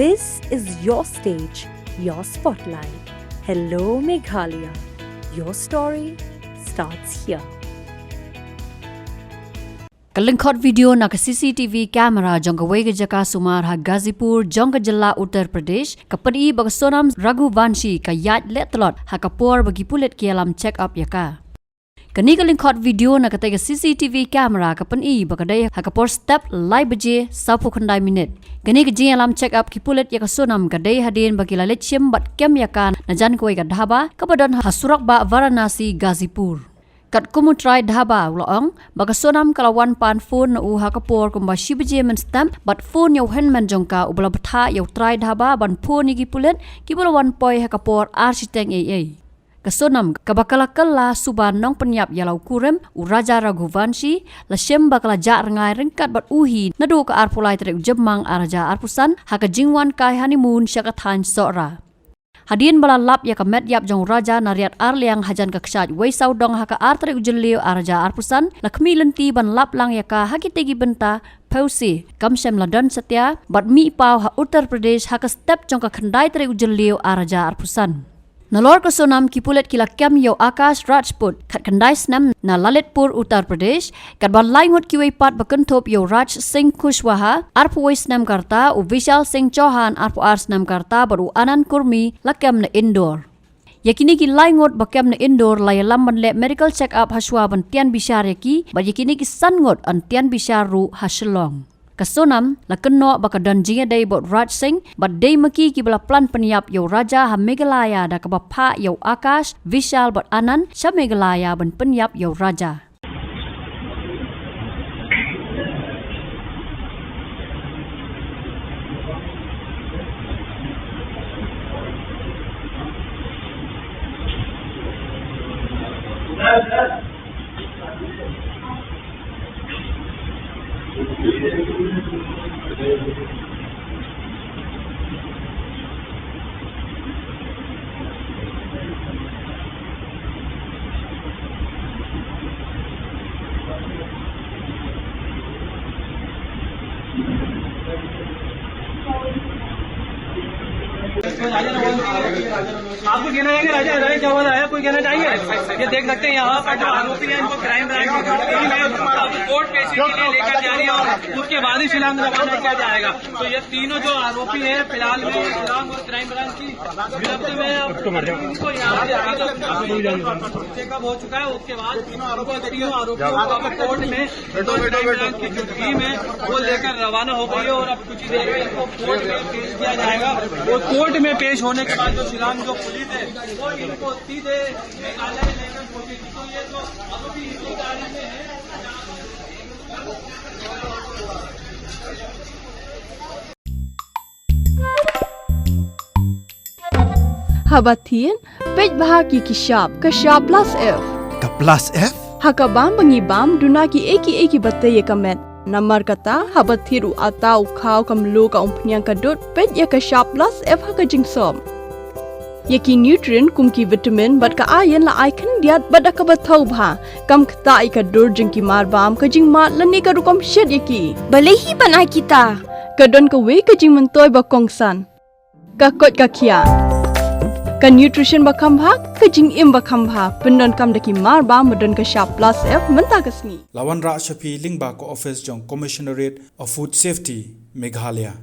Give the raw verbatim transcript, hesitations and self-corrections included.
This is your stage, your spotlight. Hello, Meghalaya. Your story starts here. Ka lyngkhot video na ka C C T V camera jong kawei ka jaka sumar ha Ghazipur jong ka jylla Uttar Pradesh ka pyni ba ka Sonam Raghuvanshi ka ïaid leh tlot ha ka por ba ki pulit ki ïalam check up ïa ka. Kane ka lyngkhot video na katei ka C C T V camera ka pyni ba ka dei ha ka por step lai baje sawphew khyndai minit. Kane ka jingïalam check up ki pulit ïa ka Sonam ka dei hadien ba ki la leit shim bad kem ïa ka na jan kawei ka dhaba kaba don ha surok bah Varanasi Ghazipur. Katkum u trai dhaba u la ong ba ka Sonam ka la wan pan phone na u ha ka por kumba shi baje mynstep bad phone ïa u hynmen jong ka uba la bthah ïa u trai dhaba ban phone ïa ki pulit kiba la wan poi ha ka por ar shiteng eiei. Ka Sonam kaba ka la kylla suba nongpynïap ïa la u kurim u Raja Raghuvanshi la shem ba ka la jah rngai ryngkat bad u hi naduh ka arphew lai tarik u Jymmang ar hajar arphew san ha ka jingwan kai honeymoon sha ka thaiñ Sohra. Hadien ba la lap ïa ka met ïap jong u Raja na riat ar liang hajan ka kshaid wei sawdong ha ka ar tarik u Jylliew ar hajar arphew san la khmih lynti ban lap lang ïa ka ha kitei ki bynta phewse kam shym la don satia bad mih paw ha Uttar Pradesh ha ka step jong ka khyndai tarik u Jylliew ar hajar arphew san. Nalor ka Sonam ki pulit ki la kem ïa u Akash Rajput khatkhyndai snem na Lalitpur Uttar Pradesh katba lai ngut kiwei pat ba kynthup ïa u Raj Singh Kushwaha arphew wei snem ka rta, u Vishal Singh Chauhan arphew ar snem ka rta bad u Anand Kurmi la kem na Indore. Ïa kine ki lai ngut ba kem na Indore la ïalam ban leh medical check up hashwa ban tian bishar ïa ki bad ïa kine ki san ngut yn tian bishar ruh ha Shillong. Ka Sonam la kynnoh ba ka don jingïadei bad u Raj Singh bad dei ma ki kiba la plan pynïap ïa u Raja ha Meghalaya da kaba phah ïa u Akash, Vishal bad Anand sha Meghalaya ban pynïap ïa u Raja. आपको कहना चाहेंगे राजा, राजा क्या हुआ है, कोई कहना चाहेंगे? ये देख सकते हैं यहाँ पर जो आरोपी हैं, इनको क्राइम ब्रांच की टीम है, अब कोर्ट पेशी के लिए लेकर जा रही है और उसके बाद ही शिलांग रवाना किया जाएगा। तो ये तीनों जो आरोपी हैं, फिलहाल में शिलांग और क्राइम ब्रांच की गिरफ्त में, अब इनको यहाँ से चेकअप हो चुका है, उसके बाद इनको तीनों आरोपियों को अब कोर्ट में क्राइम ब्रांच की जो टीम है, वो लेकर रवाना हो गई है और अब कुछ ही देर में इनको कोर्ट में पेश किया जाएगा। और कोर्ट में पेश होने के बाद जो शिलांग जो पुलिस है, वो इनको सीधे मेघालय लेकर पहुंचेगी। तो ये जो आरोपी इसी गाड़ी में है, Haba thied, peit bha ïa ki shap, ka shap plus F. Ka plus F? Ha ka bam ba ngi bam, duna kiei kiei kiba tei ïa ka met. Namar kata, haba thied u atta, u khaw, ka mluh, ka umphniang, ka dud, peit ïa ka shap plus F ha ka jingsop. Ïa ki nutrient kum ki vitamin bad ka iron la ai khyndiat bad da kaba thaw bha. Kam ktah ïa ka dur jong ki mar bam, ka jingmad lane ka rukom shet ïa ki. Balei hi ban ai kita? Ka don kawei ka jingmyntoi ba kongsan. Ka koit ka khiah. Ka nutrition ba kham bha, ka jingim ba kham bha. Pyndonkam da ki mar bam ba don ka shap plus F mynta ka sngi. La wanrah sha phi lyngba ka office jong Commissionerate of Food Safety, Meghalaya.